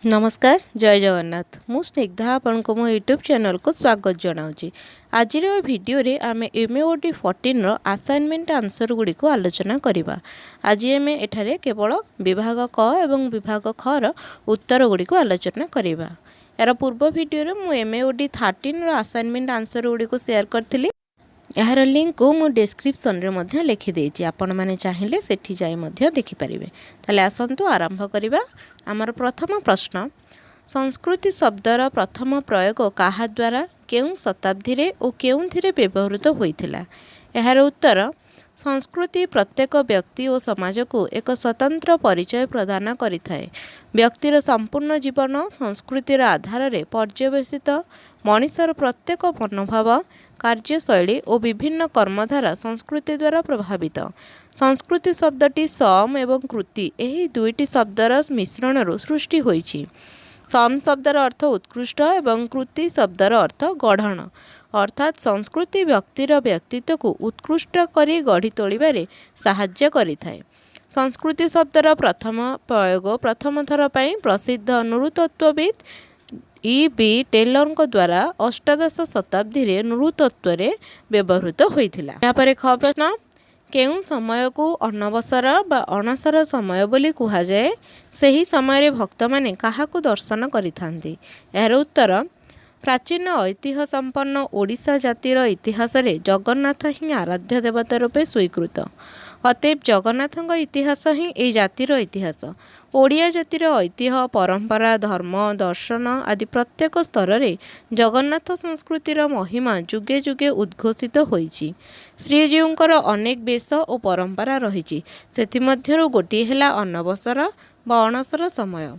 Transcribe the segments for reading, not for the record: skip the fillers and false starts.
ନମସ୍କାର, ଜୟ ଜଗନ୍ନାଥ। ମୁଁ ସ୍ନିଗ୍ଧା, ଆପଣଙ୍କୁ ମୋ ୟୁଟ୍ୟୁବ୍ ଚ୍ୟାନେଲକୁ ସ୍ୱାଗତ ଜଣାଉଛି। ଆଜିର ଏ ଭିଡ଼ିଓରେ ଆମେ ଏମ୍ଏଓଡି 14ର ଆସାଇନମେଣ୍ଟ ଆନ୍ସର ଗୁଡ଼ିକୁ ଆଲୋଚନା କରିବା। ଆଜି ଆମେ ଏଠାରେ କେବଳ ବିଭାଗ କ ଏବଂ ବିଭାଗ ଖର ଉତ୍ତର ଗୁଡ଼ିକୁ ଆଲୋଚନା କରିବା। ଏହାର ପୂର୍ବ ଭିଡ଼ିଓରେ ମୁଁ ଏମ୍ଏଓଡି 13ର ଆସାଇନମେଣ୍ଟ ଆନ୍ସର ଗୁଡ଼ିକୁ ସେୟାର କରିଥିଲି। ଏହାର ଲିଙ୍କକୁ ମୁଁ ଡେସ୍କ୍ରିପସନ୍ରେ ମଧ୍ୟ ଲେଖିଦେଇଛି। ଆପଣମାନେ ଚାହିଁଲେ ସେଠି ଯାଇ ମଧ୍ୟ ଦେଖିପାରିବେ। ତାହେଲେ ଆସନ୍ତୁ ଆରମ୍ଭ କରିବା। ଆମର ପ୍ରଥମ ପ୍ରଶ୍ନ, ସଂସ୍କୃତି ଶବ୍ଦର ପ୍ରଥମ ପ୍ରୟୋଗ କାହା ଦ୍ୱାରା, କେଉଁ ଶତାବ୍ଦୀରେ ଓ କେଉଁଥିରେ ବ୍ୟବହୃତ ହୋଇଥିଲା? ଏହାର ଉତ୍ତର, ସଂସ୍କୃତି ପ୍ରତ୍ୟେକ ବ୍ୟକ୍ତି ଓ ସମାଜକୁ ଏକ ସ୍ୱତନ୍ତ୍ର ପରିଚୟ ପ୍ରଦାନ କରିଥାଏ। ବ୍ୟକ୍ତିର ସମ୍ପୂର୍ଣ୍ଣ ଜୀବନ ସଂସ୍କୃତିର ଆଧାରରେ ପର୍ଯ୍ୟବସିତ। ମଣିଷର ପ୍ରତ୍ୟେକ ମନୋଭାବ, କାର୍ଯ୍ୟଶୈଳୀ ଓ ବିଭିନ୍ନ କର୍ମଧାରା ସଂସ୍କୃତି ଦ୍ୱାରା ପ୍ରଭାବିତ। ସଂସ୍କୃତି ଶବ୍ଦଟି ସମ୍ ଏବଂ କୃତି, ଏହି ଦୁଇଟି ଶବ୍ଦର ମିଶ୍ରଣରୁ ସୃଷ୍ଟି ହୋଇଛି। ସମ୍ ଶବ୍ଦର ଅର୍ଥ ଉତ୍କୃଷ୍ଟ ଏବଂ କୃତି ଶବ୍ଦର ଅର୍ଥ ଗଢ଼ଣ। ଅର୍ଥାତ୍ ସଂସ୍କୃତି ବ୍ୟକ୍ତିର ବ୍ୟକ୍ତିତ୍ୱକୁ ଉତ୍କୃଷ୍ଟ କରି ଗଢ଼ି ତୋଳିବାରେ ସାହାଯ୍ୟ କରିଥାଏ। ସଂସ୍କୃତି ଶବ୍ଦର ପ୍ରଥମ ପ୍ରୟୋଗ ପ୍ରଥମ ଥର ପାଇଁ ପ୍ରସିଦ୍ଧ ନୃତତ୍ତ୍ୱବିତ୍ ଇ ବି ଟେଲରଙ୍କ ଦ୍ୱାରା 18 ଶତାବ୍ଦୀରେ ନୃତତ୍ତ୍ୱରେ ବ୍ୟବହୃତ ହୋଇଥିଲା। ଏହାପରେ ଖ ପ୍ରଶ୍ନ, କେଉଁ ସମୟକୁ ଅନବସର ବା ଅଣସର ସମୟ ବୋଲି କୁହାଯାଏ? ସେହି ସମୟରେ ଭକ୍ତମାନେ କାହାକୁ ଦର୍ଶନ କରିଥାନ୍ତି? ଏହାର ଉତ୍ତର, ପ୍ରାଚୀନ ଐତିହ୍ୟ ସମ୍ପନ୍ନ ଓଡ଼ିଶା ଜାତିର ଇତିହାସରେ ଜଗନ୍ନାଥ ହିଁ ଆରାଧ୍ୟ ଦେବତା ରୂପେ ସ୍ୱୀକୃତ। ଅତଏବ ଜଗନ୍ନାଥଙ୍କ ଇତିହାସ ହିଁ ଏହି ଜାତିର ଇତିହାସ। ଓଡ଼ିଆ ଜାତିର ଐତିହ୍ୟ, ପରମ୍ପରା, ଧର୍ମ, ଦର୍ଶନ ଆଦି ପ୍ରତ୍ୟେକ ସ୍ତରରେ ଜଗନ୍ନାଥ ସଂସ୍କୃତିର ମହିମା ଯୁଗେ ଯୁଗେ ଉଦ୍ଘୋଷିତ ହୋଇଛି। ଶ୍ରୀଜୀଉଙ୍କର ଅନେକ ବେଶ ଓ ପରମ୍ପରା ରହିଛି। ସେଥିମଧ୍ୟରୁ ଗୋଟିଏ ହେଲା ଅନବସର ବା ଅଣସର ସମୟ।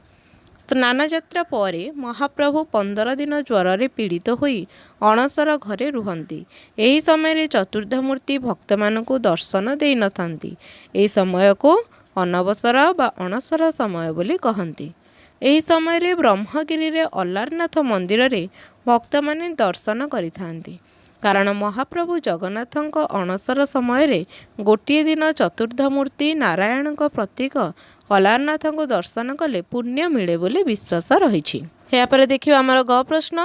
ସ୍ନାନଯାତ୍ରା ପରେ ମହାପ୍ରଭୁ 15 ଦିନ ଜ୍ୱରରେ ପୀଡ଼ିତ ହୋଇ ଅଣସର ଘରେ ରୁହନ୍ତି। ଏହି ସମୟରେ ଚତୁର୍ଦ୍ଧାମୂର୍ତ୍ତି ଭକ୍ତମାନଙ୍କୁ ଦର୍ଶନ ଦେଇନଥାନ୍ତି। ଏହି ସମୟକୁ ଅନବସର ବା ଅଣସର ସମୟ ବୋଲି କହନ୍ତି। ଏହି ସମୟରେ ବ୍ରହ୍ମଗିରିରେ ଅଲାରନାଥ ମନ୍ଦିରରେ ଭକ୍ତମାନେ ଦର୍ଶନ କରିଥାନ୍ତି। କାରଣ ମହାପ୍ରଭୁ ଜଗନ୍ନାଥଙ୍କ ଅଣସର ସମୟରେ ଗୋଟିଏ ଦିନ ଚତୁର୍ଦ୍ଧାମୂର୍ତ୍ତି ନାରାୟଣଙ୍କ ପ୍ରତୀକ ଅଲାରନାଥଙ୍କୁ ଦର୍ଶନ କଲେ ପୁଣ୍ୟ ମିଳେ ବୋଲି ବିଶ୍ୱାସ ରହିଛି। ଏହାପରେ ଦେଖିବା ଆମର ଗ ପ୍ରଶ୍ନ,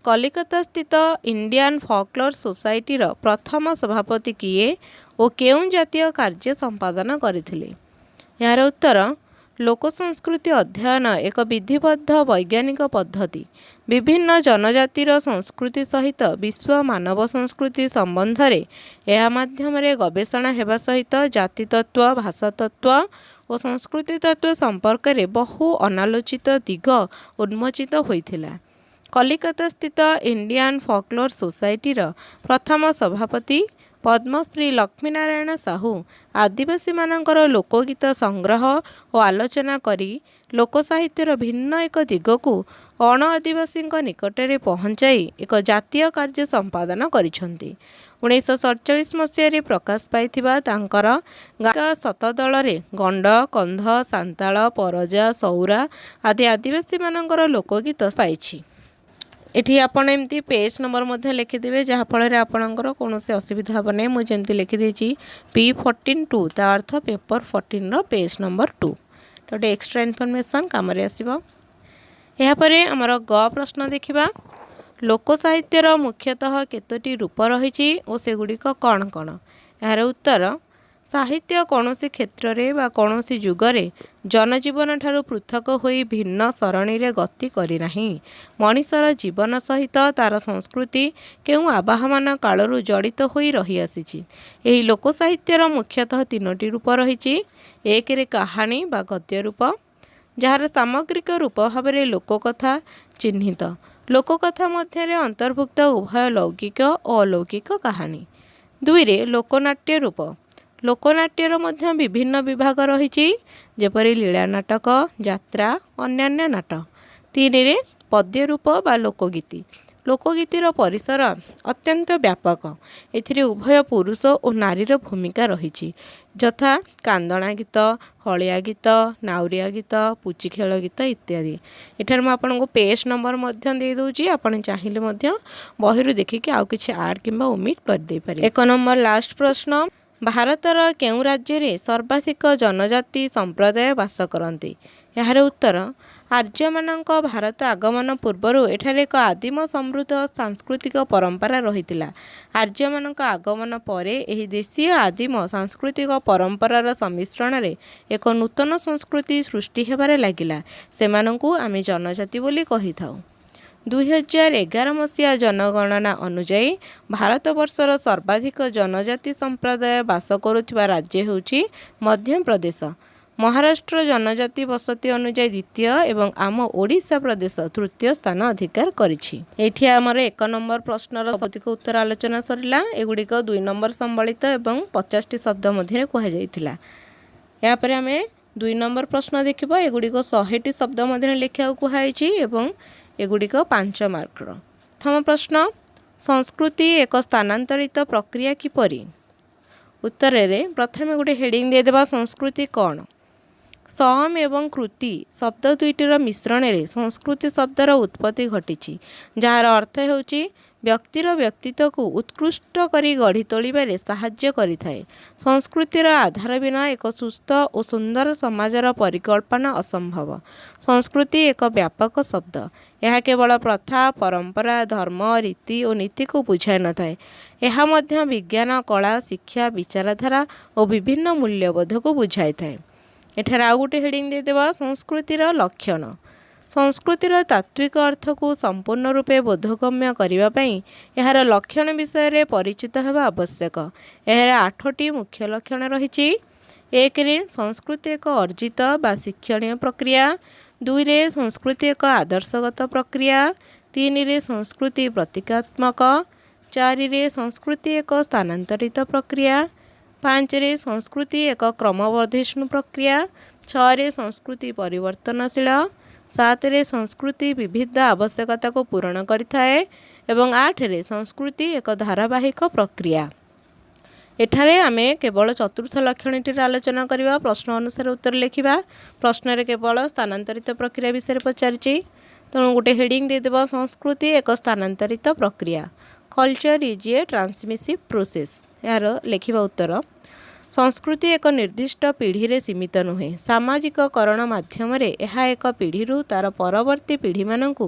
କଲିକତା ସ୍ଥିତ ଇଣ୍ଡିଆନ୍ ଫୋକଲୋର ସୋସାଇଟିର ପ୍ରଥମ ସଭାପତି କିଏ ଓ କେଉଁ ଜାତୀୟ କାର୍ଯ୍ୟ ସମ୍ପାଦନ କରିଥିଲେ? ଏହାର ଉତ୍ତର, ଲୋକ ସଂସ୍କୃତି ଅଧ୍ୟୟନ ଏକ ବିଧିବଦ୍ଧ ବୈଜ୍ଞାନିକ ପଦ୍ଧତି। ବିଭିନ୍ନ ଜନଜାତିର ସଂସ୍କୃତି ସହିତ ବିଶ୍ୱ ମାନବ ସଂସ୍କୃତି ସମ୍ବନ୍ଧରେ ଏହା ମାଧ୍ୟମରେ ଗବେଷଣା ହେବା ସହିତ ଜାତିତତ୍ତ୍ୱ, ଭାଷାତତ୍ତ୍ୱ ଓ ସଂସ୍କୃତି ତତ୍ତ୍ୱ ସମ୍ପର୍କରେ ବହୁ ଅନାଲୋଚିତ ଦିଗ ଉନ୍ମୋଚିତ ହୋଇଥିଲା। କଲିକତା ସ୍ଥିତ ଇଣ୍ଡିଆନ୍ ଫୋକଲୋର ସୋସାଇଟିର ପ୍ରଥମ ସଭାପତି ପଦ୍ମଶ୍ରୀ ଲକ୍ଷ୍ମୀନାରାୟଣ ସାହୁ ଆଦିବାସୀମାନଙ୍କର ଲୋକଗୀତ ସଂଗ୍ରହ ଓ ଆଲୋଚନା କରି ଲୋକସାହିତ୍ୟର ଭିନ୍ନ ଏକ ଦିଗକୁ ଅଣଆଦିବାସୀଙ୍କ ନିକଟରେ ପହଞ୍ଚାଇ ଏକ ଜାତୀୟ କାର୍ଯ୍ୟ ସମ୍ପାଦନ କରିଛନ୍ତି। 1947 ମସିହାରେ ପ୍ରକାଶ ପାଇଥିବା ତାଙ୍କର ଗାଁ ଶତଦଳରେ ଗଣ୍ଡ, କନ୍ଧ, ସାନ୍ତାଳ, ପରଜା, ସଉରା ଆଦି ଆଦିବାସୀମାନଙ୍କର ଲୋକଗୀତ ପାଇଛି। ଏଠି ଆପଣ ଏମିତି ପେଜ୍ ନମ୍ବର ମଧ୍ୟ ଲେଖିଦେବେ, ଯାହାଫଳରେ ଆପଣଙ୍କର କୌଣସି ଅସୁବିଧା ହେବ ନାହିଁ। ମୁଁ ଯେମିତି ଲେଖିଦେଇଛି ପି 14 2, ତା ଅର୍ଥ ପେପର୍ 14ର ପେଜ୍ ନମ୍ବର 2। ତ ଗୋଟେ ଏକ୍ସଟ୍ରା ଇନଫର୍ମେସନ୍ କାମରେ ଆସିବ। ଏହାପରେ ଆମର ଗ ପ୍ରଶ୍ନ ଦେଖିବା, ଲୋକ ସାହିତ୍ୟର ମୁଖ୍ୟତଃ କେତୋଟି ରୂପ ରହିଛି ଓ ସେଗୁଡ଼ିକ କ'ଣ କ'ଣ? ଏହାର ଉତ୍ତର, ସାହିତ୍ୟ କୌଣସି କ୍ଷେତ୍ରରେ ବା କୌଣସି ଯୁଗରେ ଜନଜୀବନଠାରୁ ପୃଥକ ହୋଇ ଭିନ୍ନ ସରଣୀରେ ଗତି କରିନାହିଁ। ମଣିଷର ଜୀବନ ସହିତ ତା'ର ସଂସ୍କୃତି କେଉଁ ଆବାହମାନ କାଳରୁ ଜଡ଼ିତ ହୋଇ ରହିଆସିଛି। ଏହି ଲୋକ ସାହିତ୍ୟର ମୁଖ୍ୟତଃ ତିନୋଟି ରୂପ ରହିଛି। ଏକରେ କାହାଣୀ ବା ଗଦ୍ୟ ରୂପ, ଯାହାର ସାମଗ୍ରିକ ରୂପ ଭାବରେ ଲୋକକଥା ଚିହ୍ନିତ। ଲୋକକଥା ମଧ୍ୟରେ ଅନ୍ତର୍ଭୁକ୍ତ ଉଭୟ ଲୌକିକ ଓ ଅଲୌକିକ କାହାଣୀ। ଦୁଇରେ ଲୋକନାଟ୍ୟ ରୂପ। ଲୋକନାଟ୍ୟର ମଧ୍ୟ ବିଭିନ୍ନ ବିଭାଗ ରହିଛି, ଯେପରି ଲୀଳା ନାଟକ, ଯାତ୍ରା, ଅନ୍ୟାନ୍ୟ ନାଟ। ତିନିରେ ପଦ୍ୟ ରୂପ ବା ଲୋକଗୀତି। ଲୋକଗୀତିର ପରିସର ଅତ୍ୟନ୍ତ ବ୍ୟାପକ। ଏଥିରେ ଉଭୟ ପୁରୁଷ ଓ ନାରୀର ଭୂମିକା ରହିଛି, ଯଥା କାନ୍ଦଣା ଗୀତ, ହଳିଆ ଗୀତ, ନାଉରିଆ ଗୀତ, ପୁଚି ଖେଳ ଗୀତ ଇତ୍ୟାଦି। ଏଠାରେ ମୁଁ ଆପଣଙ୍କୁ ପେଜ୍ ନମ୍ବର ମଧ୍ୟ ଦେଇଦେଉଛି। ଆପଣ ଚାହିଁଲେ ମଧ୍ୟ ବହିରୁ ଦେଖିକି ଆଉ କିଛି ଆଡ଼୍ କିମ୍ବା ଓମିଟ୍ କରିଦେଇପାରିବେ। 1 ନମ୍ବର ଲାଷ୍ଟ ପ୍ରଶ୍ନ, ଭାରତର କେଉଁ ରାଜ୍ୟରେ ସର୍ବାଧିକ ଜନଜାତି ସମ୍ପ୍ରଦାୟ ବାସ କରନ୍ତି? ଏହାର ଉତ୍ତର, ଆର୍ଯ୍ୟମାନଙ୍କ ଭାରତ ଆଗମନ ପୂର୍ବରୁ ଏଠାରେ ଏକ ଆଦିମ ସମୃଦ୍ଧ ସାଂସ୍କୃତିକ ପରମ୍ପରା ରହିଥିଲା। ଆର୍ଯ୍ୟମାନଙ୍କ ଆଗମନ ପରେ ଏହି ଦେଶୀୟ ଆଦିମ ସାଂସ୍କୃତିକ ପରମ୍ପରାର ସମ୍ମିଶ୍ରଣରେ ଏକ ନୂତନ ସଂସ୍କୃତି ସୃଷ୍ଟି ହେବାରେ ଲାଗିଲା। ସେମାନଙ୍କୁ ଆମେ ଜନଜାତି ବୋଲି କହିଥାଉ। 2011 ମସିହା ଜନଗଣନା ଅନୁଯାୟୀ ଭାରତବର୍ଷର ସର୍ବାଧିକ ଜନଜାତି ସମ୍ପ୍ରଦାୟ ବାସ କରୁଥିବା ରାଜ୍ୟ ହେଉଛି ମଧ୍ୟପ୍ରଦେଶ। ମହାରାଷ୍ଟ୍ର ଜନଜାତି ବସତି ଅନୁଯାୟୀ ଦ୍ୱିତୀୟ ଏବଂ ଆମ ଓଡ଼ିଶା ପ୍ରଦେଶ ତୃତୀୟ ସ୍ଥାନ ଅଧିକାର କରିଛି। ଏଇଠି ଆମର 1 ନମ୍ବର ପ୍ରଶ୍ନର ସଠିକ ଉତ୍ତର ଆଲୋଚନା ସରିଲା। ଏଗୁଡ଼ିକ 2 ନମ୍ବର ସମ୍ବଳିତ ଏବଂ 50ଟି ଶବ୍ଦ ମଧ୍ୟରେ କୁହାଯାଇଥିଲା। ଏହାପରେ ଆମେ 2 ନମ୍ବର ପ୍ରଶ୍ନ ଦେଖିବା। ଏଗୁଡ଼ିକ 100ଟି ଶବ୍ଦ ମଧ୍ୟରେ ଲେଖିବାକୁ କୁହାଯାଇଛି ଏବଂ ଏଗୁଡ଼ିକ 5 ମାର୍କର। ପ୍ରଥମ ପ୍ରଶ୍ନ, ସଂସ୍କୃତି ଏକ ସ୍ଥାନାନ୍ତରିତ ପ୍ରକ୍ରିୟା କିପରି? ଉତ୍ତରରେ ପ୍ରଥମେ ଗୋଟେ ହେଡ଼ିଂ ଦେଇଦେବା, ସଂସ୍କୃତି କ'ଣ? ସମ୍ ଏବଂ କୃତି ଶବ୍ଦ ଦୁଇଟିର ମିଶ୍ରଣରେ ସଂସ୍କୃତି ଶବ୍ଦର ଉତ୍ପତ୍ତି ଘଟିଛି, ଯାହାର ଅର୍ଥ ହେଉଛି ବ୍ୟକ୍ତିର ବ୍ୟକ୍ତିତ୍ୱକୁ ଉତ୍କୃଷ୍ଟ କରି ଗଢ଼ି ତୋଳିବାରେ ସାହାଯ୍ୟ କରିଥାଏ। ସଂସ୍କୃତିର ଆଧାର ବିନା ଏକ ସୁସ୍ଥ ଓ ସୁନ୍ଦର ସମାଜର ପରିକଳ୍ପନା ଅସମ୍ଭବ। ସଂସ୍କୃତି ଏକ ବ୍ୟାପକ ଶବ୍ଦ। ଏହା କେବଳ ପ୍ରଥା, ପରମ୍ପରା, ଧର୍ମ, ରୀତି ଓ ନୀତିକୁ ବୁଝାଇନଥାଏ। ଏହା ମଧ୍ୟ ବିଜ୍ଞାନ, କଳା, ଶିକ୍ଷା, ବିଚାରଧାରା ଓ ବିଭିନ୍ନ ମୂଲ୍ୟବୋଧକୁ ବୁଝାଇଥାଏ। ଏଠାରେ ଆଉ ଗୋଟେ ହେଡ଼ିଂ ଦେଇଦେବା, ସଂସ୍କୃତିର ଲକ୍ଷଣ। ସଂସ୍କୃତିର ତାତ୍ତ୍ୱିକ ଅର୍ଥକୁ ସମ୍ପୂର୍ଣ୍ଣ ରୂପେ ବୋଧଗମ୍ୟ କରିବା ପାଇଁ ଏହାର ଲକ୍ଷଣ ବିଷୟରେ ପରିଚିତ ହେବା ଆବଶ୍ୟକ। ଏହାର 8ଟି ମୁଖ୍ୟ ଲକ୍ଷଣ ରହିଛି। 1ରେ, ସଂସ୍କୃତି ଏକ ଅର୍ଜିତ ବା ଶିକ୍ଷଣୀୟ ପ୍ରକ୍ରିୟା। 2ରେ, ସଂସ୍କୃତି ଏକ ଆଦର୍ଶଗତ ପ୍ରକ୍ରିୟା। 3ରେ, ସଂସ୍କୃତି ପ୍ରତୀକାତ୍ମକ। 4ରେ, ସଂସ୍କୃତି ଏକ ସ୍ଥାନାନ୍ତରିତ ପ୍ରକ୍ରିୟା। 5ରେ, ସଂସ୍କୃତି ଏକ କ୍ରମବର୍ଦ୍ଧିଷ୍ଣୁ ପ୍ରକ୍ରିୟା। 6ରେ, ସଂସ୍କୃତି ପରିବର୍ତ୍ତନଶୀଳ। 7ରେ, ସଂସ୍କୃତି ବିବିଧ ଆବଶ୍ୟକତାକୁ ପୂରଣ କରିଥାଏ ଏବଂ 8ରେ, ସଂସ୍କୃତି ଏକ ଧାରାବାହିକ ପ୍ରକ୍ରିୟା। ଏଠାରେ ଆମେ କେବଳ ଚତୁର୍ଥ ଲକ୍ଷଣଟିର ଆଲୋଚନା କରିବା। ପ୍ରଶ୍ନ ଅନୁସାରେ ଉତ୍ତର ଲେଖିବା। ପ୍ରଶ୍ନରେ କେବଳ ସ୍ଥାନାନ୍ତରିତ ପ୍ରକ୍ରିୟା ବିଷୟରେ ପଚାରିଛି, ତେଣୁ ଗୋଟେ ହେଡ଼ିଂ ଦେଇଦେବା, ସଂସ୍କୃତି ଏକ ସ୍ଥାନାନ୍ତରିତ ପ୍ରକ୍ରିୟା। Culture is a transmissive process. ଏହାର ଲେଖିବା ଉତ୍ତର, ସଂସ୍କୃତି ଏକ ନିର୍ଦ୍ଦିଷ୍ଟ ପିଢ଼ିରେ ସୀମିତ ନୁହେଁ। ସାମାଜିକକରଣ ମାଧ୍ୟମରେ ଏହା ଏକ ପିଢ଼ିରୁ ତା'ର ପରବର୍ତ୍ତୀ ପିଢ଼ିମାନଙ୍କୁ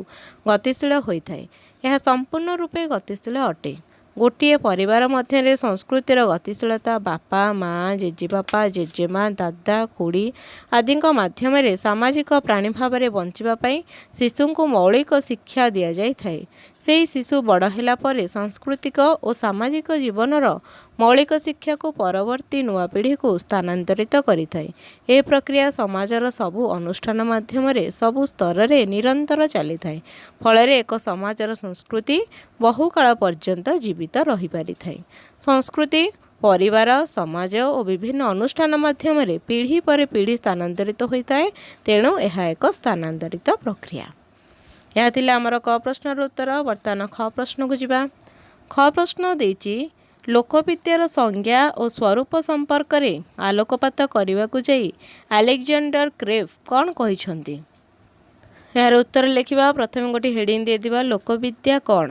ଗତିଶୀଳ ହୋଇଥାଏ। ଏହା ସମ୍ପୂର୍ଣ୍ଣ ରୂପେ ଗତିଶୀଳ ଅଟେ। ଗୋଟିଏ ପରିବାର ମଧ୍ୟରେ ସଂସ୍କୃତିର ଗତିଶୀଳତା ବାପା, ମା, ଜେଜେବାପା, ଜେଜେମା, ଦାଦା, ଖୁଡ଼ୀ ଆଦିଙ୍କ ମାଧ୍ୟମରେ ସାମାଜିକ ପ୍ରାଣୀ ଭାବରେ ବଞ୍ଚିବା ପାଇଁ ଶିଶୁଙ୍କୁ ମୌଳିକ ଶିକ୍ଷା ଦିଆଯାଇଥାଏ। ସେହି ଶିଶୁ ବଡ଼ ହେଲା ପରେ ସାଂସ୍କୃତିକ ଓ ସାମାଜିକ ଜୀବନର ମୌଳିକ ଶିକ୍ଷାକୁ ପରବର୍ତ୍ତୀ ନୂଆ ପିଢ଼ିକୁ ସ୍ଥାନାନ୍ତରିତ କରିଥାଏ। ଏ ପ୍ରକ୍ରିୟା ସମାଜର ସବୁ ଅନୁଷ୍ଠାନ ମାଧ୍ୟମରେ ସବୁ ସ୍ତରରେ ନିରନ୍ତର ଚାଲିଥାଏ। ଫଳରେ ଏକ ସମାଜର ସଂସ୍କୃତି ବହୁକାଳ ପର୍ଯ୍ୟନ୍ତ ଜୀବିତ ରହିପାରିଥାଏ। ସଂସ୍କୃତି ପରିବାର, ସମାଜ ଓ ବିଭିନ୍ନ ଅନୁଷ୍ଠାନ ମାଧ୍ୟମରେ ପିଢ଼ି ପରେ ପିଢ଼ି ସ୍ଥାନାନ୍ତରିତ ହୋଇଥାଏ। ତେଣୁ ଏହା ଏକ ସ୍ଥାନାନ୍ତରିତ ପ୍ରକ୍ରିୟା। ଏହା ଥିଲା ଆମର କ ପ୍ରଶ୍ନର ଉତ୍ତର। ବର୍ତ୍ତମାନ ଖ ପ୍ରଶ୍ନକୁ ଯିବା। ଖ ପ୍ରଶ୍ନ ଦେଇଛି, ଲୋକବିଦ୍ୟାର ସଂଜ୍ଞା ଓ ସ୍ୱରୂପ ସମ୍ପର୍କରେ ଆଲୋକପାତ କରିବାକୁ ଯାଇ ଆଲେକ୍ଜାଣ୍ଡର କ୍ରେଭ୍ କ'ଣ କହିଛନ୍ତି? ଏହାର ଉତ୍ତର ଲେଖିବା। ପ୍ରଥମେ ଗୋଟିଏ ହେଡ଼ିଂ ଦେଇଦେବା, ଲୋକବିଦ୍ୟା କ'ଣ?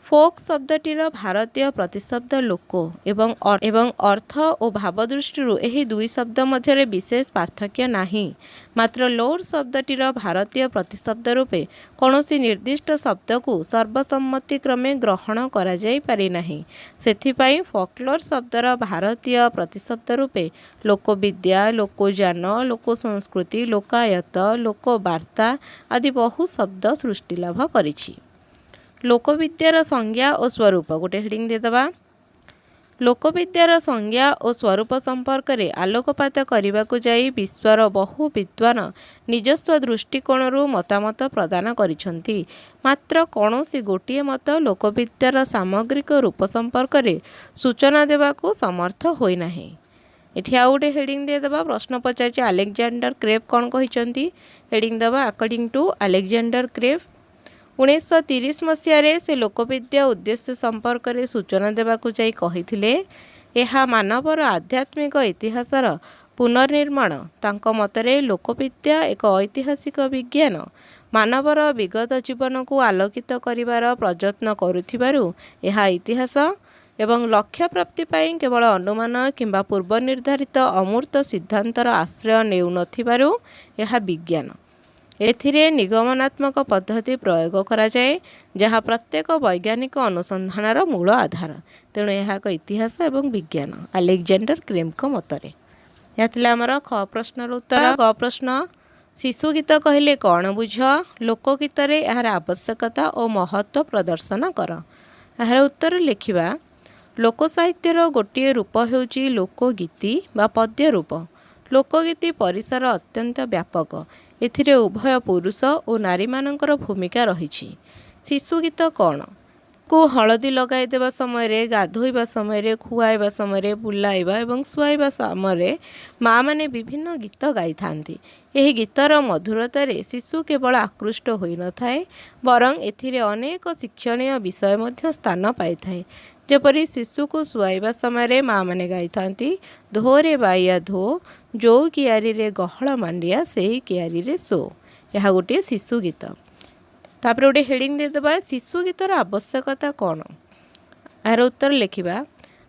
ଫୋକ୍ ଶବ୍ଦଟିର ଭାରତୀୟ ପ୍ରତିଶବ୍ଦ ଲୋକ ଏବଂ ଅର୍ଥ ଓ ଭାବ ଦୃଷ୍ଟିରୁ ଏହି ଦୁଇ ଶବ୍ଦ ମଧ୍ୟରେ ବିଶେଷ ପାର୍ଥକ୍ୟ ନାହିଁ। ମାତ୍ର ଲୋର୍ ଶବ୍ଦଟିର ଭାରତୀୟ ପ୍ରତିଶବ୍ଦ ରୂପେ କୌଣସି ନିର୍ଦ୍ଦିଷ୍ଟ ଶବ୍ଦକୁ ସର୍ବସମ୍ମତିକ୍ରମେ ଗ୍ରହଣ କରାଯାଇପାରିନାହିଁ। ସେଥିପାଇଁ ଫୋକ୍ଲୋର୍ ଶବ୍ଦର ଭାରତୀୟ ପ୍ରତିଶବ୍ଦ ରୂପେ ଲୋକବିଦ୍ୟା, ଲୋକଯାନ, ଲୋକସଂସ୍କୃତି, ଲୋକାୟତ, ଲୋକବାର୍ତ୍ତା ଆଦି ବହୁ ଶବ୍ଦ ସୃଷ୍ଟିଲାଭ କରିଛି। ଲୋକବିଦ୍ୟାର ସଂଜ୍ଞା ଓ ସ୍ୱରୂପ, ଗୋଟେ ହେଡ଼ିଂ ଦେଇଦେବା। ଲୋକବିଦ୍ୟାର ସଂଜ୍ଞା ଓ ସ୍ୱରୂପ ସମ୍ପର୍କରେ ଆଲୋକପାତ କରିବାକୁ ଯାଇ ବିଶ୍ୱର ବହୁ ବିଦ୍ୱାନ ନିଜସ୍ୱ ଦୃଷ୍ଟିକୋଣରୁ ମତାମତ ପ୍ରଦାନ କରିଛନ୍ତି। ମାତ୍ର କୌଣସି ଗୋଟିଏ ମତ ଲୋକବିଦ୍ୟାର ସାମଗ୍ରିକ ରୂପ ସମ୍ପର୍କରେ ସୂଚନା ଦେବାକୁ ସମର୍ଥ ହୋଇନାହିଁ। ଏଠି ଆଉ ଗୋଟେ ହେଡ଼ିଂ ଦେଇଦେବା। ପ୍ରଶ୍ନ ପଚାରିଛି, ଆଲେକ୍ଜାଣ୍ଡର କ୍ରେଭ୍ କ'ଣ କହିଛନ୍ତି? ହେଡ଼ିଂ ଦେବା, ଆକର୍ଡ଼ିଂ ଟୁ ଆଲେକ୍ଜାଣ୍ଡର କ୍ରେଭ୍। 1930 ମସିହାରେ ସେ ଲୋକବିଦ୍ୟା ଉଦ୍ଦେଶ୍ୟ ସମ୍ପର୍କରେ ସୂଚନା ଦେବାକୁ ଯାଇ କହିଥିଲେ, ଏହା ମାନବର ଆଧ୍ୟାତ୍ମିକ ଇତିହାସର ପୁନର୍ନିର୍ମାଣ। ତାଙ୍କ ମତରେ ଲୋକବିଦ୍ୟା ଏକ ଐତିହାସିକ ବିଜ୍ଞାନ। ମାନବର ବିଗତ ଜୀବନକୁ ଆଲୋକିତ କରିବାର ପ୍ରଯତ୍ନ କରୁଥିବାରୁ ଏହା ଇତିହାସ ଏବଂ ଲକ୍ଷ୍ୟ ପ୍ରାପ୍ତି ପାଇଁ କେବଳ ଅନୁମାନ କିମ୍ବା ପୂର୍ବ ନିର୍ଦ୍ଧାରିତ ଅମୂର୍ତ୍ତ ସିଦ୍ଧାନ୍ତର ଆଶ୍ରୟ ନେଉନଥିବାରୁ ଏହା ବିଜ୍ଞାନ। ଏଥିରେ ନିଗମନାତ୍ମକ ପଦ୍ଧତି ପ୍ରୟୋଗ କରାଯାଏ, ଯାହା ପ୍ରତ୍ୟେକ ବୈଜ୍ଞାନିକ ଅନୁସନ୍ଧାନର ମୂଳ ଆଧାର। ତେଣୁ ଏହା ଏକ ଇତିହାସ ଏବଂ ବିଜ୍ଞାନ, ଆଲେକ୍ଜାଣ୍ଡର କ୍ରିମ୍ଙ୍କ ମତରେ। ଏହା ଥିଲା ଆମର ଖ ପ୍ରଶ୍ନର ଉତ୍ତର। ଗ ପ୍ରଶ୍ନ, ଶିଶୁ ଗୀତ କହିଲେ କ'ଣ ବୁଝ? ଲୋକଗୀତରେ ଏହାର ଆବଶ୍ୟକତା ଓ ମହତ୍ତ୍ୱ ପ୍ରଦର୍ଶନ କର। ଏହାର ଉତ୍ତର ଲେଖିବା, ଲୋକ ସାହିତ୍ୟର ଗୋଟିଏ ରୂପ ହେଉଛି ଲୋକଗୀତି ବା ପଦ୍ୟ ରୂପ। ଲୋକଗୀତି ପରିସର ଅତ୍ୟନ୍ତ ବ୍ୟାପକ। ଏଥିରେ ଉଭୟ ପୁରୁଷ ଓ ନାରୀମାନଙ୍କର ଭୂମିକା ରହିଛି। ଶିଶୁ ଗୀତ କ'ଣ? କୁ ହଳଦୀ ଲଗାଇ ଦେବା ସମୟରେ, ଗାଧୋଇବା ସମୟରେ, ଖୁଆଇବା ସମୟରେ, ବୁଲାଇବା ଏବଂ ଶୁଆଇବା ସମୟରେ ମାଆମାନେ ବିଭିନ୍ନ ଗୀତ ଗାଇଥାନ୍ତି। ଏହି ଗୀତର ମଧୁରତାରେ ଶିଶୁ କେବଳ ଆକୃଷ୍ଟ ହୋଇନଥାଏ, ବରଂ ଏଥିରେ ଅନେକ ଶିକ୍ଷଣୀୟ ବିଷୟ ମଧ୍ୟ ସ୍ଥାନ ପାଇଥାଏ। ଯେପରି ଶିଶୁକୁ ଶୁଆଇବା ସମୟରେ ମାଆମାନେ ଗାଇଥାନ୍ତି, ଧୋରେ ବାଇଆ ଧୋ, ଯୋଉ କିଆରିରେ ଗହଳ ମାଣ୍ଡିଆ ସେଇ କିଆରିରେ ଶୋ। ଏହା ଗୋଟିଏ ଶିଶୁ ଗୀତ। ତାପରେ ଗୋଟେ ହେଡ଼ିଂ ଦେଇଦେବା, ଶିଶୁ ଗୀତର ଆବଶ୍ୟକତା କ'ଣ? ଏହାର ଉତ୍ତର ଲେଖିବା,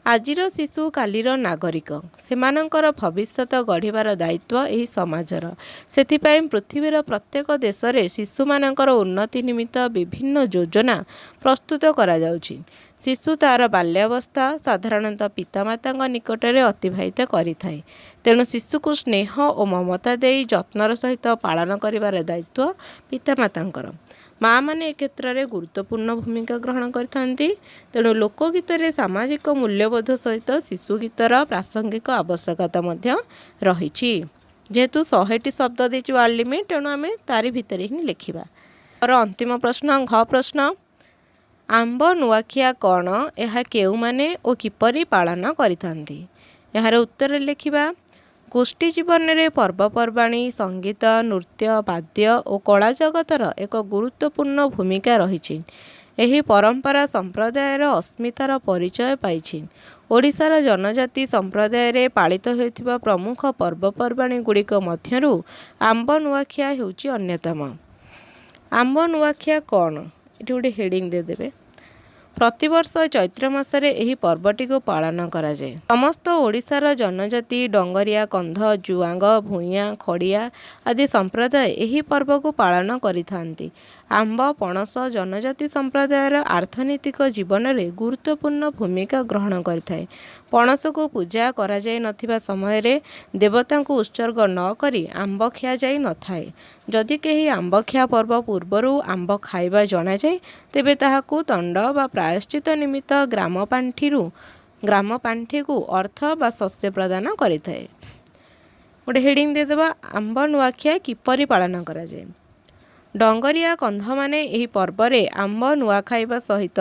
ଆଜିର ଶିଶୁ କାଲିର ନାଗରିକ। ସେମାନଙ୍କର ଭବିଷ୍ୟତ ଗଢ଼ିବାର ଦାୟିତ୍ୱ ଏହି ସମାଜର। ସେଥିପାଇଁ ପୃଥିବୀର ପ୍ରତ୍ୟେକ ଦେଶରେ ଶିଶୁମାନଙ୍କର ଉନ୍ନତି ନିମିତ୍ତ ବିଭିନ୍ନ ଯୋଜନା ପ୍ରସ୍ତୁତ କରାଯାଉଛି। ଶିଶୁ ତା'ର ବାଲ୍ୟାବସ୍ଥା ସାଧାରଣତଃ ପିତାମାତାଙ୍କ ନିକଟରେ ଅତିବାହିତ କରିଥାଏ। ତେଣୁ ଶିଶୁକୁ ସ୍ନେହ ଓ ମମତା ଦେଇ ଯତ୍ନର ସହିତ ପାଳନ କରିବାର ଦାୟିତ୍ୱ ପିତାମାତାଙ୍କର। ମାଆମାନେ ଏ କ୍ଷେତ୍ରରେ ଗୁରୁତ୍ୱପୂର୍ଣ୍ଣ ଭୂମିକା ଗ୍ରହଣ କରିଥାନ୍ତି। ତେଣୁ ଲୋକଗୀତରେ ସାମାଜିକ ମୂଲ୍ୟବୋଧ ସହିତ ଶିଶୁ ଗୀତର ପ୍ରାସଙ୍ଗିକ ଆବଶ୍ୟକତା ମଧ୍ୟ ରହିଛି। ଯେହେତୁ 100ଟି ଶବ୍ଦ ଦେଇଛି ୱାର୍ଡ଼ ଲିମିଟ୍, ତେଣୁ ଆମେ ତାରି ଭିତରେ ହିଁ ଲେଖିବା। ଅନ୍ତିମ ପ୍ରଶ୍ନ ଘ ପ୍ରଶ୍ନ, ଆମ୍ବ ନୂଆଖିଆ କ'ଣ? ଏହା କେଉଁମାନେ ଓ କିପରି ପାଳନ କରିଥାନ୍ତି? ଏହାର ଉତ୍ତର ଲେଖିବା, ଗୋଷ୍ଠୀ ଜୀବନରେ ପର୍ବପର୍ବାଣୀ, ସଙ୍ଗୀତ, ନୃତ୍ୟ, ବାଦ୍ୟ ଓ କଳା ଜଗତର ଏକ ଗୁରୁତ୍ୱପୂର୍ଣ୍ଣ ଭୂମିକା ରହିଛି। ଏହି ପରମ୍ପରା ସମ୍ପ୍ରଦାୟର ଅସ୍ମିତାର ପରିଚୟ ପାଇଛି। ଓଡ଼ିଶାର ଜନଜାତି ସମ୍ପ୍ରଦାୟରେ ପାଳିତ ହେଉଥିବା ପ୍ରମୁଖ ପର୍ବପର୍ବାଣୀ ଗୁଡ଼ିକ ମଧ୍ୟରୁ ଆମ୍ବ ନୂଆଖିଆ ହେଉଛି ଅନ୍ୟତମ। ଆମ୍ବ ନୂଆଖିଆ କ'ଣ? ଏଠି ଗୋଟେ ହେଡ଼ିଂ ଦେଇଦେବେ। ପ୍ରତିବର୍ଷ ଚୈତ୍ର ମାସରେ ଏହି ପର୍ବଟିକୁ ପାଳନ କରାଯାଏ। ସମସ୍ତ ଓଡ଼ିଶାର ଜନଜାତି ଡଙ୍ଗରିଆ, କନ୍ଧ, ଜୁଆଙ୍ଗ, ଭୂଇଁଆ, ଖଡ଼ିଆ ଆଦି ସମ୍ପ୍ରଦାୟ ଏହି ପର୍ବକୁ ପାଳନ କରିଥାନ୍ତି। ଆମ୍ବ, ପଣସ ଜନଜାତି ସମ୍ପ୍ରଦାୟର ଆର୍ଥନୀତିକ ଜୀବନରେ ଗୁରୁତ୍ୱପୂର୍ଣ୍ଣ ଭୂମିକା ଗ୍ରହଣ କରିଥାଏ। ପଣସକୁ ପୂଜା କରାଯାଇନଥିବା ସମୟରେ ଦେବତାଙ୍କୁ ଉତ୍ସର୍ଗ ନ କରି ଆମ୍ବ ଖିଆଯାଇ ନଥାଏ। ଯଦି କେହି ଆମ୍ବ ଖିଆ ପର୍ବ ପୂର୍ବରୁ ଆମ୍ବ ଖାଇବା ଜଣାଯାଏ, ତେବେ ତାହାକୁ ତଣ୍ଡ ବା ପ୍ରାୟଶ୍ଚିତ ନିମିତ୍ତ ଗ୍ରାମ ପାଣ୍ଠିକୁ ଅର୍ଥ ବା ଶସ୍ୟ ପ୍ରଦାନ କରିଥାଏ। ଗୋଟେ ହେଡ଼ିଂ ଦେଇଦେବା, ଆମ୍ବ ନୂଆଖିଆ କିପରି ପାଳନ କରାଯାଏ? ଡଙ୍ଗରିଆ କନ୍ଧମାନେ ଏହି ପର୍ବରେ ଆମ୍ବ ନୂଆ ଖାଇବା ସହିତ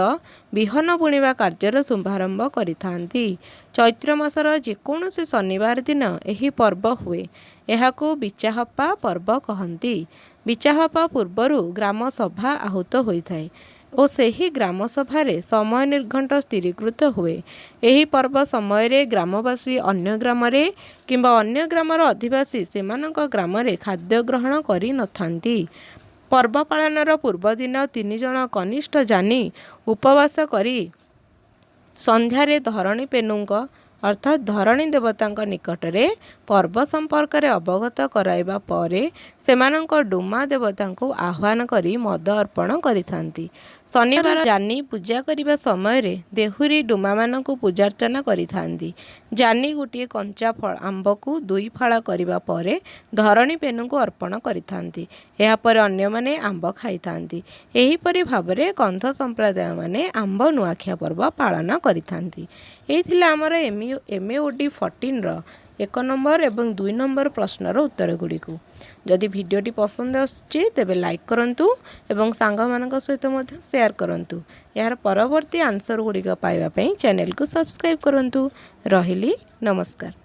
ବିହନ ବୁଣିବା କାର୍ଯ୍ୟର ଶୁଭାରମ୍ଭ କରିଥାନ୍ତି। ଚୈତ୍ର ମାସର ଯେକୌଣସି ଶନିବାର ଦିନ ଏହି ପର୍ବ ହୁଏ। ଏହାକୁ ବିଚାହପା ପର୍ବ କହନ୍ତି। ବିଚାହପା ପୂର୍ବରୁ ଗ୍ରାମ ସଭା ଆହୁତ ହୋଇଥାଏ ଓ ସେହି ଗ୍ରାମ ସଭାରେ ସମୟ ନିର୍ଘଣ୍ଟ ସ୍ଥିରୀକୃତ ହୁଏ। ଏହି ପର୍ବ ସମୟରେ ଗ୍ରାମବାସୀ ଅନ୍ୟ ଗ୍ରାମରେ କିମ୍ବା ଅନ୍ୟ ଗ୍ରାମର ଅଧିବାସୀ ସେମାନଙ୍କ ଗ୍ରାମରେ ଖାଦ୍ୟ ଗ୍ରହଣ କରିନଥାନ୍ତି। ପର୍ବ ପାଳନର ପୂର୍ବଦିନ 3 ଜଣ କନିଷ୍ଠ ଯାନୀ ଉପବାସ କରି ସନ୍ଧ୍ୟାରେ ଧରଣୀ ପେନୁଙ୍କ ଅର୍ଥାତ୍ ଧରଣୀ ଦେବତାଙ୍କ ନିକଟରେ ପର୍ବ ସମ୍ପର୍କରେ ଅବଗତ କରାଇବା ପରେ ସେମାନଙ୍କ ଡୁମା ଦେବତାଙ୍କୁ ଆହ୍ୱାନ କରି ମଦ ଅର୍ପଣ କରିଥାନ୍ତି। ଶନିବାର ଯାନୀ ପୂଜା କରିବା ସମୟରେ ଦେହୁରୀ ଡୁମାମାନଙ୍କୁ ପୂଜାର୍ଚ୍ଚନା କରିଥାନ୍ତି। ଯାନୀ ଗୋଟିଏ କଞ୍ଚା ଆମ୍ବକୁ 2 ଫାଳ କରିବା ପରେ ଧରଣୀ ପେନୁଙ୍କୁ ଅର୍ପଣ କରିଥାନ୍ତି। ଏହାପରେ ଅନ୍ୟମାନେ ଆମ୍ବ ଖାଇଥାନ୍ତି। ଏହିପରି ଭାବରେ କନ୍ଧ ସମ୍ପ୍ରଦାୟମାନେ ଆମ୍ବ ନୂଆଖିଆ ପର୍ବ ପାଳନ କରିଥାନ୍ତି। ଏଇ ଥିଲା ଆମର M A O D 14ର 1 number ଏବଂ 2 ନମ୍ବର ପ୍ରଶ୍ନର ଉତ୍ତର ଗୁଡ଼ିକୁ। ଯଦି ଭିଡ଼ିଓଟି ପସନ୍ଦ ଆସୁଛି ତେବେ ଲାଇକ୍ କରନ୍ତୁ ଏବଂ ସାଙ୍ଗମାନଙ୍କ ସହିତ ମଧ୍ୟ ସେୟାର କରନ୍ତୁ। ଏହାର ପରବର୍ତ୍ତୀ ଆନ୍ସର ଗୁଡ଼ିକ ପାଇବା ପାଇଁ ଚ୍ୟାନେଲକୁ ସବସ୍କ୍ରାଇବ୍ କରନ୍ତୁ। ରହିଲି, ନମସ୍କାର।